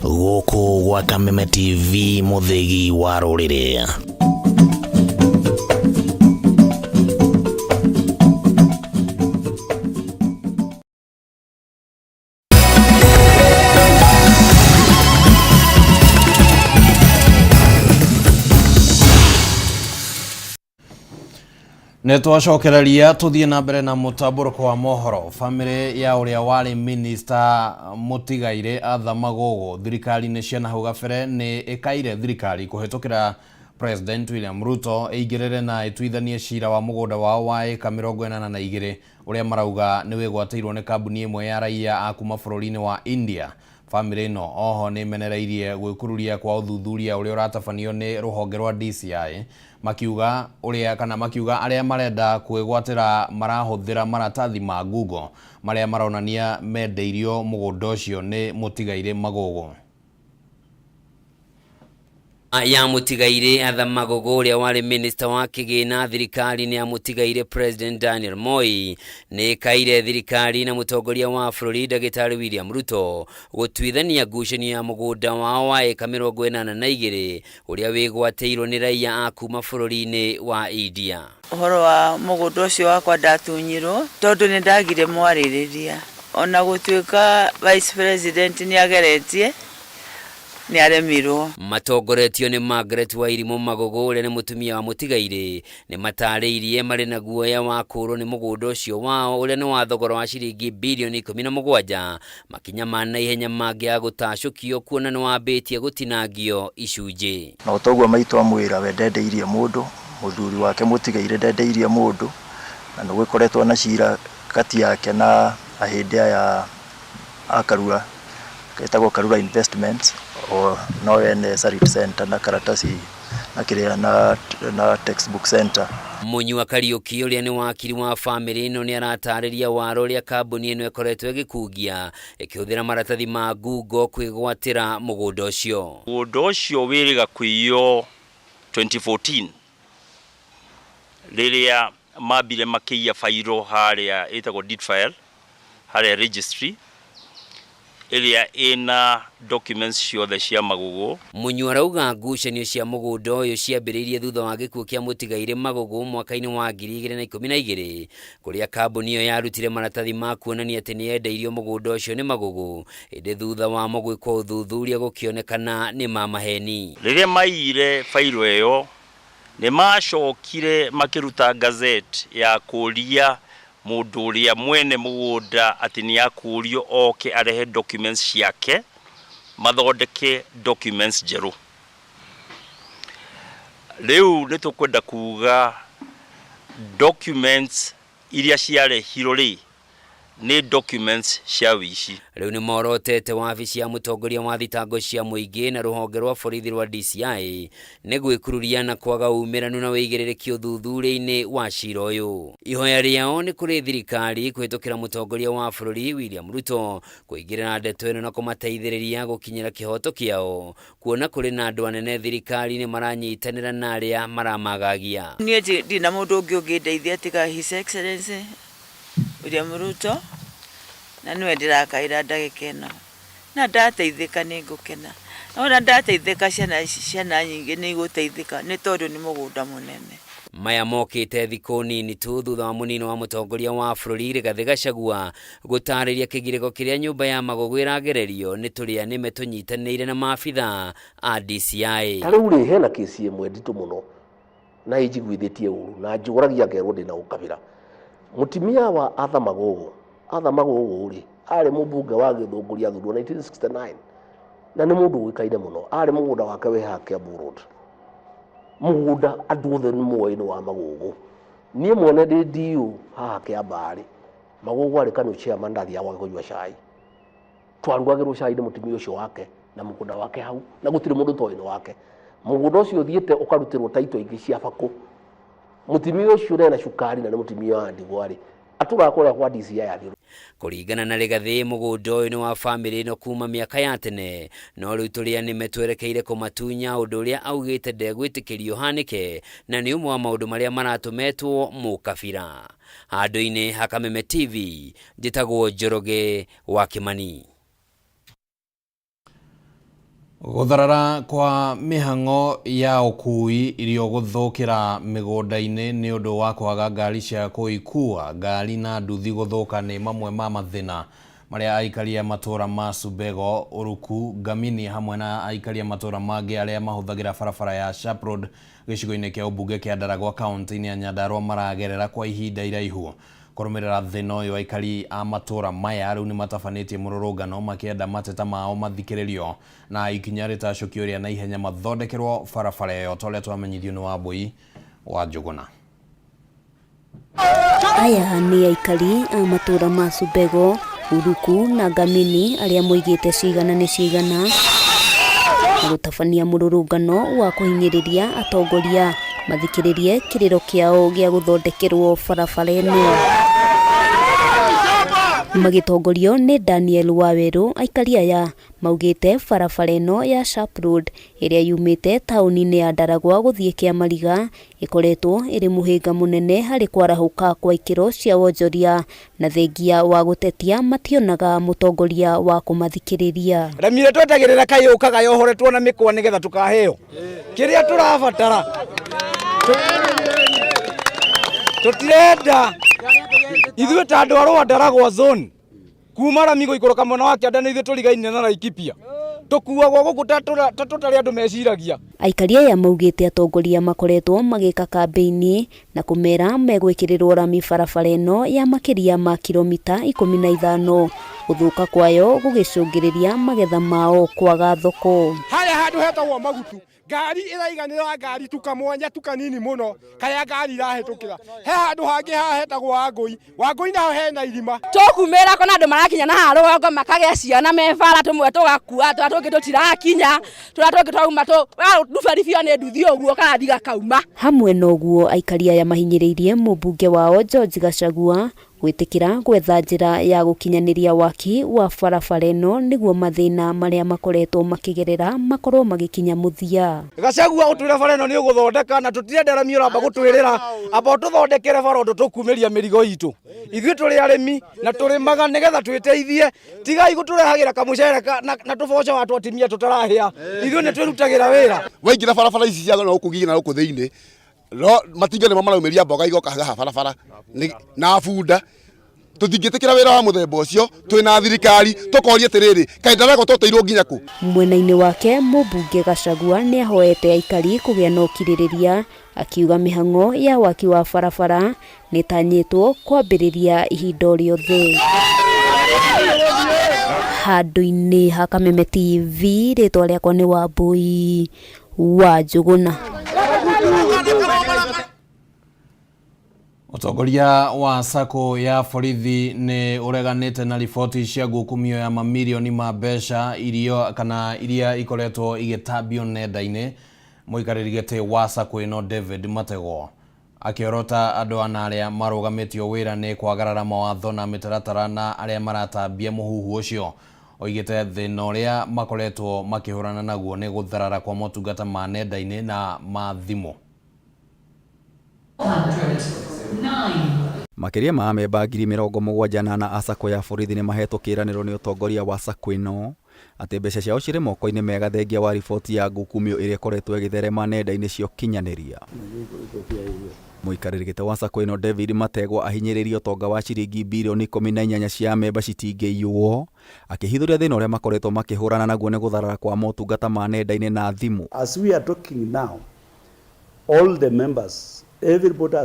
Gũkũ gwa Kameme TV mũthĩgi wa rũrĩrĩ. Nĩ twacokereria tũthiĩ na mbere na mũtambũrũko wa mohoro. Bamĩrĩ ya ũrĩa warĩ minista mũtigairĩ Arthur Magogo thirikari-inĩ cia nahau gabere nĩ ĩkaire thirikari kũhĩtũkĩra President William Ruto ĩingĩrĩre na ĩtuithanie cira wa mũgũnda wao wa ĩka 82 ũrĩa marauga nĩ wĩgwatĩirwo nĩ kambuni ĩmwe ya raia a kuma bũrũri-inĩ wa India. Bamĩrĩ ĩno oho nĩ ĩmenereirie gwĩkururia kwa ũthuthuria ũrĩa ũratabanio nĩ rũhonge rwa DCI makiuga ũrĩa kana makiuga arĩa marenda kwĩgwatĩra marahũthĩra maratathi ma Google marĩa maronania mendeirio mũgũnda ũcio nĩ mũtigairĩ Magogo. Ya mũtigairĩ Arthur Magogo ũrĩa warĩ minista wa kĩgĩna thirikari-inĩ ya mũtigairĩ President Daniel Moi nĩ ĩkaire thirikari na mũtongoria wa bũrũri ndagĩtarĩ William Ruto gũtuithania ngucanio ya mũgũnda wao wa ĩka 82 ũrĩa wĩgwatĩirwo nĩ raiya a kuma bũrũri-inĩ wa India. Ũhoro wa mũgũnda ũcio wakwa ndatunyirwo tondũ nĩ ndagire mwarĩrĩria. Ona gũtuĩka Vice President nĩ ageretie, nĩ aremirwo. Matongoretio nĩ Margaret Wairimũ Magogo ũrĩa nĩ mũtumia wa mũtigairĩ, nĩ matarĩirie marĩ na guoya wa kũũrwo nĩ mũgũnda ũcio wao ũrĩa nĩ wa thogora wa ciringi birioni 17, makinya ma naihenya mangĩaga gũtacũkio kuona nĩ wambĩtie gũtinangio icunjĩ. Na o ta ũguo maitũ amwĩra, we ndendeirie mũndũ, mũthuri wake mũtigairĩ ndendeirie mũndũ, na nĩ gũgĩkoretwo na cira kati yake na ahĩndĩ aya a Karura, getagwo Karura Investments, o no ene Sarit Center na karataci na kĩrĩa na, na Textbook Center. Mũnyua Kariũki ũrĩa nĩ wakiri wa bamĩrĩ ĩno nĩ aratarĩria wara ũrĩa kambuni ĩno ĩkoretwo ĩgĩkungia ĩkĩhũthĩra maratathi ma ngungo kwĩgwatĩra mũgũnda ũcio. Mũgũnda ũcio wĩrĩga kũiywo 2014 rĩrĩa mambire makĩiya bairo harĩa ĩtagwo deed file harĩa registry ĩrĩa ĩna documents ciothe cia Magũgũ. Mũnyua arauga ngucanio cia mũgũnda ũyũ ciambĩrĩirie thutha wa gĩkuũ kĩa mũtigairĩ Magũgũ mwaka-inĩ wa 2012 kũrĩa kambuni ĩyo yarutire maratathi ma kuonania atĩ nĩ yendeirio mũgũnda ũcio nĩ Magũgũ, ĩndĩ thutha wamo gwĩkwo ũthuthuria gũkĩonekana nĩ ma maheni. Rĩrĩa maiyire bairo ĩyo nĩ macokire makĩruta gazette ya kũria mũndũ ũrĩa mwene mũgũnda atĩ nĩ akũrio oke arehe documents ciake mathondeke documents njerũ. Rĩu nĩ tũkwenda kuga documents iria ciarehirwo rĩ nĩ documents cia wĩici. Rĩu nĩ morotete wabici ya mũtongoria wa thitango cia mũingĩ na rũhonge rwa borithi rwa DCI nĩ gwĩkururia na kwaga umĩranu na wĩigĩrĩrĩki ũthuthuria-inĩ wa cira ũyũ. Ihoya rĩao nĩ kũrĩ thirikari kũhĩtũkĩra mũtongoria wa bũrũri William Ruto kũingĩrĩra ndeto ĩno na kũmateithĩrĩria gũkinyĩra kĩhoto kĩao, kuona kũrĩ na andũ anene thirikari-inĩ maranyitanĩra na arĩa maramagagia. Niĩ ndirĩ na mũndũ ũngĩ ũngĩndeithia tiga His Excellency William Ruto, na nĩwe ndĩrakaĩra ndagĩka ĩno. Na ndateithĩka nĩ ngũkena. Ona ndateithĩka ciana ciana nyingĩ nĩ igũteithĩka nĩ tondũ nĩ mũgũnda mũnene. Maya mokĩte thikũ nini tu thutha wa mũnini wa mũtongoria wa bũrũri Rigathĩ Gachagua gũtarĩria kĩgirĩko kĩrĩa nyũmba ya Magũgũ ĩragererio nĩ tũrĩa nĩme tũnyitanĩire na maabitha a DCI. Ta rĩu rĩ, hena kĩsi ĩmwe nditũ mũno na ĩnjiguithĩtie ũru na njũragia ngerwo ndĩna ũkabira. Mũtimia wa Arthur Magogo, Arthur Magogo rĩ, arĩ mũmbunge wa Gĩthũngũri athurwo 1969 na nĩ mũndũ ũĩkaine mũno. Arĩ mũgũnda wake wĩ haha Kiambu Road. Mũgũnda andũ othe nĩ moĩ nĩ wa Magogo. Niĩ mwene ndĩ DO haha Kĩambarĩ. Magogo arĩ Kanu chairman ndathiaga gwake kũnyua cai. Twarugagĩrwo cai nĩ mũtumia ũcio wake na mũgũnda wake hau na gũtirĩ mũndũ ũtoĩ nĩ wake. Mũgũnda ũcio ũthiĩte ũkarutĩrwo taito ingĩ cia bakũ. Mũtumia ũcio ũrĩa ena cukari na nĩ mũtumia wa ndigwa rĩ, atũraga kũrĩa kwa DCI athiĩ. Kũringana na Rigathĩ, mũgũnda ũyũ nĩ wa bamĩrĩ ĩno kuma mĩaka ya tene, no rĩu tũrĩa nĩme twerekeire kũmatunya, ũndũ ũrĩa augĩte ndegwĩtĩkĩrio ũhanĩke na nĩ ũmwe wa maũndũ marĩa maratũmetwo mũkabira. Handũ-inĩ ha Kameme TV, njĩtagwo Njoroge wa Kĩmani. Gũtharara kwa mĩhang'o ya ũkui irio gũthũkĩra mĩgũnda-inĩ nĩ ũndũ wa kwaga ngari cia kũikua ngari na nduthi gũthũka nĩ mamwe ma mathĩna marĩa aikari a matũũra ma Subego, Uruku, Ngamini hamwe na aikari a matũũra mangĩ arĩa mahũthagĩra barabara ya Sharp Road gĩcigo-inĩ kĩa ũmbunge kĩa Ndaragwa kaunti-inĩ ya Nyandarua maragerera kwa ihinda iraihu. Kũrũmĩrĩra thĩna ũyũ aikari a matũũra maya rĩu nĩmatabanĩtie mũrũrũngano makĩenda mateta mao mathikĩrĩrio na ikinya rĩtacũkio rĩa naihenya mathondekerwo barabara ĩyo ta ũrĩa twamenyithio nĩ Wambũi wa Njũgũna. Aya nĩ aikari a matũũra ma Subego, Uruku na Ngamini arĩa moigĩte cigana nĩ cigana na gũtabania mũrũrũngano wa kũhinyĩrĩria atongoria mathikĩrĩrie kĩrĩro kĩao gĩa gũthondekerwo barabara ĩno. Magĩtongorio nĩ Daniel Wawerũ, aikari aya maugĩte barabara ĩno ya Sharp Road ĩrĩa yumĩte taũni-inĩ ya Ndaragwa gũthiĩ Kĩamariga ĩkoretwo ĩrĩ mũhĩnga mũnene harĩ kwarahũka kwa ikĩro cia wonjoria na thengia wa gũtetia mationaga mũtongoria wa kũmathikĩrĩria. Rami ĩrĩa twetagĩrĩra kaĩ yũkaga yohoretwo na mĩkwa nĩgetha tũkaheo kĩrĩa tũrabatara. Tũtirenda ithuĩ ta andũ a Rũa Ndaragwa zone kuma rami gũikũrũka mwena wa kĩanda nĩ ithuĩ tũrigaine na Laikipia tũkuagwo gũkũ ta tũtarĩ andũ meciragia. Aikari aya maugĩte atongoria makoretwo magĩka kambĩini na kũmera megwĩkĩrĩrwo rami barabara ĩno ya makĩria ma kilomita 15 gũthũka kwayo gũgĩcũngĩrĩria magetha mao kwaga thoko. Harĩa handũ hetagwo Magutu ngari ĩraiganĩra ngari tukamwanya tukanini mũno karĩa ngari irahĩtũkĩra. He handũ hangĩ haha hetagwo Wangũi, Wangũi naho hena irima. Tũkumĩra kona andũ marakinya na haha rũgongo makagĩa ciana me bara tũmwe tũgakua tũrĩa tũngĩ tũtirakinya tũrĩa tũngĩ twauma tũbaribio nĩ nduthi ũguo kana ndiga kauma. Hamwe na ũguo aikari aya mahinyĩrĩirie mũmbunge wao George Gachagua gwĩtĩkĩra gwetha njĩra ya gũkinyanĩria waki wa barabara ĩno nĩguo mathĩna marĩa makoretwo makĩgerera makorwo magĩkinya mũthia. Gachagua ũtwĩre bara ĩno nĩ ũgũthondeka na tũtirenda rami ũramba gũtwĩrĩra amba ũtũthondekere bara ũndũ tũkumĩria mĩrigo itũ. Ithuĩ tũrĩ arĩmi na tũrĩmaga nĩgetha twĩteithie, tigai gũtũrehagĩra kamũcere na tũboco wa twatimia tũtarahĩa. Ithuĩ nĩ twĩrutagĩra wĩra. Waingĩra barabara ici cia gũkũ Ngigĩ na gũkũ thĩinĩ no matinga nĩmo maraumĩria mboga igoka haha barabara na bunda. Tũtingĩtĩkĩra wĩra wa mũthemba ũcio twĩna thirikari tũkoria atĩrĩrĩ kaĩ Ndaragwa tũteirwo nginya kũ. Mwena-inĩ wake mũmbunge Gachagua nĩ ahoete aikari kũgĩa na ũkirĩrĩria akiuga mĩhang'o ya waki wa barabara nĩtanyĩtwo kwambĩrĩria ihinda o rĩothe. Handũ-inĩ ha Kameme TV rĩtwa rĩakwa nĩ Wambui wa Njũgũna. Ũtongoria wa sacco ya borithi nĩ ũreganĩte na riboti cia ngukumio ya mamirioni ma mbeca irio kana iria ikoretwo igĩtambio nenda-inĩ. Mũikarĩri gĩtĩ wa sacco ĩno David Matego akĩorota andũ ana arĩa marũgamĩtio wĩra nĩ kwagarara mawatho na mĩtaratara na arĩa maratambia mũhuhu ũcio. Oigĩte thĩna ũrĩa makoretwo makĩhũrana naguo nĩ gũtharara kwa motungata ma nenda-inĩ na ma thimũ. Makĩria ma amemba 74,000 a sacco ya borithi nĩ mahetwo kĩĩranĩro nĩ ũtongoria wa sacco ĩno atĩ mbeca ciao cirĩ moko-inĩ mega thengia wa riboti ya ngukumio ĩrĩa ĩkoretwo ĩgĩtherema nenda-inĩ cia ũkinyanĩria. Mũikarĩri gĩtĩ wa sacco ĩno David Mategwa ahinyĩrĩirie ũtonga wa ciringi birioni 18 cia amemba citingĩiywo akĩhithũria thĩna ũrĩa makoretwo makĩhũrana naguo nĩ gũtharara kwa motungata ma nenda-inĩ na thimũ. As we are talking now, all the members, everybody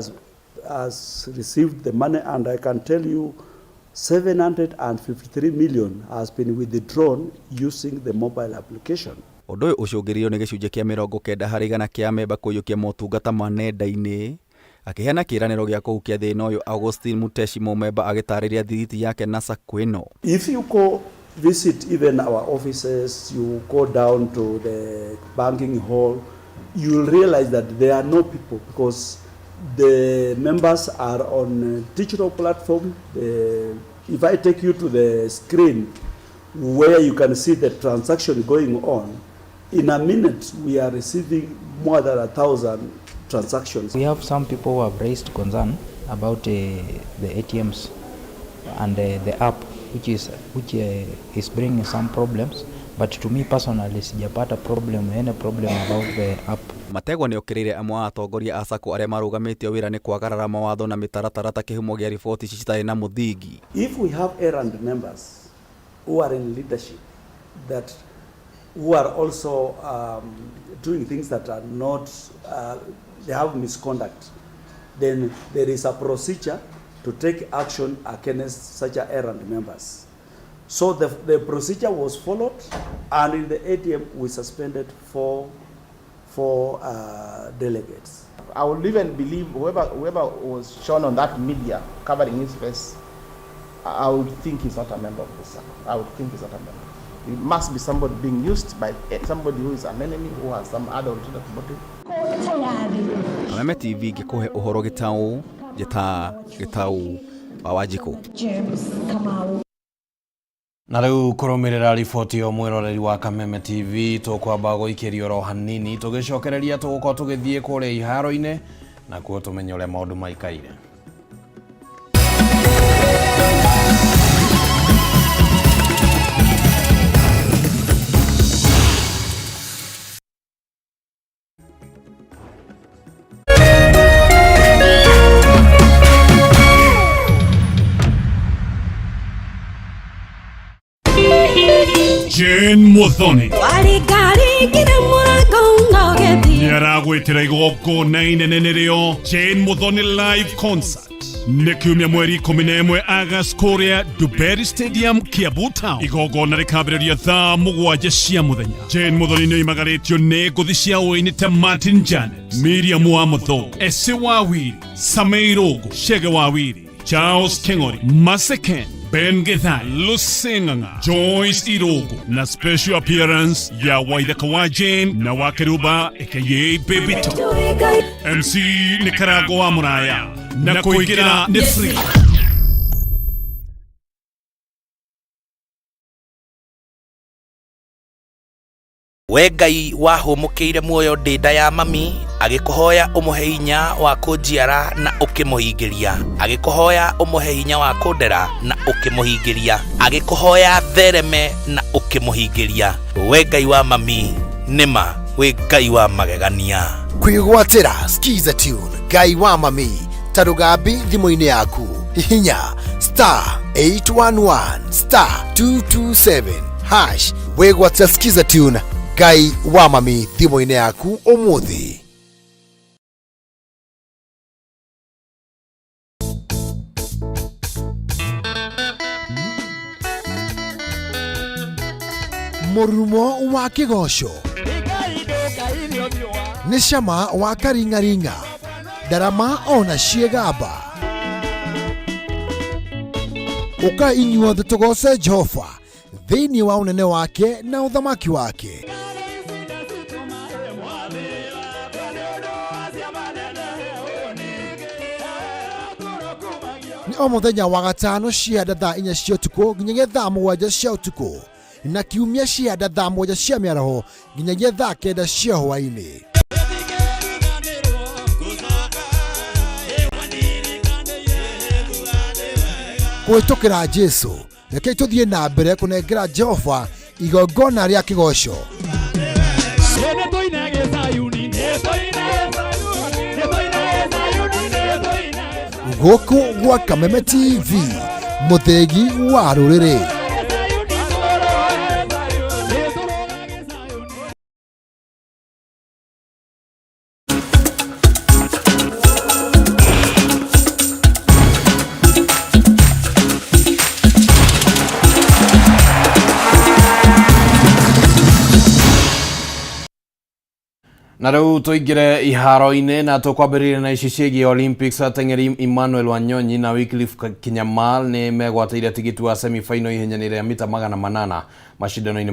has received the money, and I can tell you 753 million has been withdrawn using the mobile application. Ũndũ ũyũ ũcũngĩrĩirio nĩ gĩcunjĩ kĩa 90 harĩ igana kĩa amemba kũiyũkia motungata ma nenda-inĩ. Akĩheana kĩĩranĩro gĩa kũhukia thĩna ũyũ Augustine Muteshi mũmemba agĩtarĩria thiriti yake na sacco ĩno. If you go visit even our offices, you go down to the banking hall, you will realize that there are no people because the members are on a digital platform. If I take you to the screen where you can see the transaction going on, in a minute we are receiving more than 1,000 transactions. We have some people who have raised concern about the ATMs and the app, which is bringing some problems. But to me personally, sijapata problem, any problem about the app. Mategwa nĩ okĩrĩire amwe a atongoria a sacco arĩa marũgamĩtio wĩra nĩ kwagarara mawatho na mĩtaratara ta kĩhumo gĩa riboti ici citarĩ na mũthingi. If we have errant members who are in leadership that who are also doing things that are not, they have misconduct, then there is a procedure to take action against such errant members. So the procedure was followed, and in the ATM we suspended four delegates. I would even believe whoever was shown on that media covering his face, I would think he's not a member of the SACCO. I would think he's not a member. It must be somebody being used by somebody who is an enemy, who has some other alternative motive. Kameme TV ngĩkũhe ũhoro gĩtaũ njĩta gĩtaũ wa Wanjikũ. James Kamau. Na rĩu kũrũmĩrĩra riboti ĩyo mwĩroreri wa Kameme TV tũkwamba gũikĩrio oro hanini tũgĩcokereria tũgũkorwo tũgĩthiĩ kũrĩa iharo-inĩ nakuo tũmenye ũrĩa maũndũ maikaire. Jane Muthoni nĩaragwĩtĩra igongona inene nĩrĩo Jane Muthoni live concert nĩ kiumia mweri 11 August kũrĩa Dubery Stadium Kiambu Town. Igongona rĩkambĩrĩria thaa 7 cia mũthenya. Jane Muthoni nĩoimagarĩtio nĩ ngũthi cia ũini ta Martin Janet, Miriam wa Mũthũngũ, Ese Wawiri, Samei Rũngũ, Chege Wawiri, Charles Keng'ori, Maseken, Ben Githai, Lucy Ng'ang'a, Joyce Irogo na special appearance ya Waithaka wa Jane na wa Keruba aka Baby Top. MC nĩ Karango wa Mũraya na kũingĩra nĩ free. We Ngai wahũmũkĩire muoyo ndĩ nda ya mami agĩkũhoya ũmũhe hinya wa kũnjiara na ũkĩmũhingĩria, agĩkũhoya ũmũhe hinya wa kũndera na ũkĩmũhingĩria, agĩkũhoya thereme na ũkĩmũhingĩria. We Ngai wa mami nĩma wĩ Ngai wa magegania. Kwĩgwatĩra Skiza Tune Ngai wa mami ta rũgambi thimũ-inĩ yaku hihinya star 811 star 227 hash wĩgwatĩra Skiza Tune Ngai wa mami thimũ-inĩ yaku ũmũthĩ. Mũrurumo wa kĩgoco nĩ cama wa karing'aring'a ndarama ona ciĩgamba ũka inyuothe tũgoce Jehova thĩinĩ wa ũnene wake na ũthamaki wake. Nĩ o mũthenya wa gatano cia thaa 4 cia ũtukũ nginyagia thaa 7 cia ũtukũ na kiumia cia thaa 7 cia mĩaraho nginyagia thaa 9 cia hwaĩ-inĩ. Kũhĩtũkĩra Jesũ rekei tũthiĩ na mbere kũnengera Jehova igongona rĩa kĩgoco. Gũkũ gwa Kameme TV mũthĩgi wa rũrĩrĩ. Na rĩu tũingĩre iharo-inĩ na tũkwambĩrĩria na ici ciĩgiĩ Olympics. Ateng'eri Emmanuel Wanyonyi na Wycliffe Kinyamal nĩ megwatĩire tigiti wa semi-final ihenya-inĩ rĩa mita 800 macindano-inĩ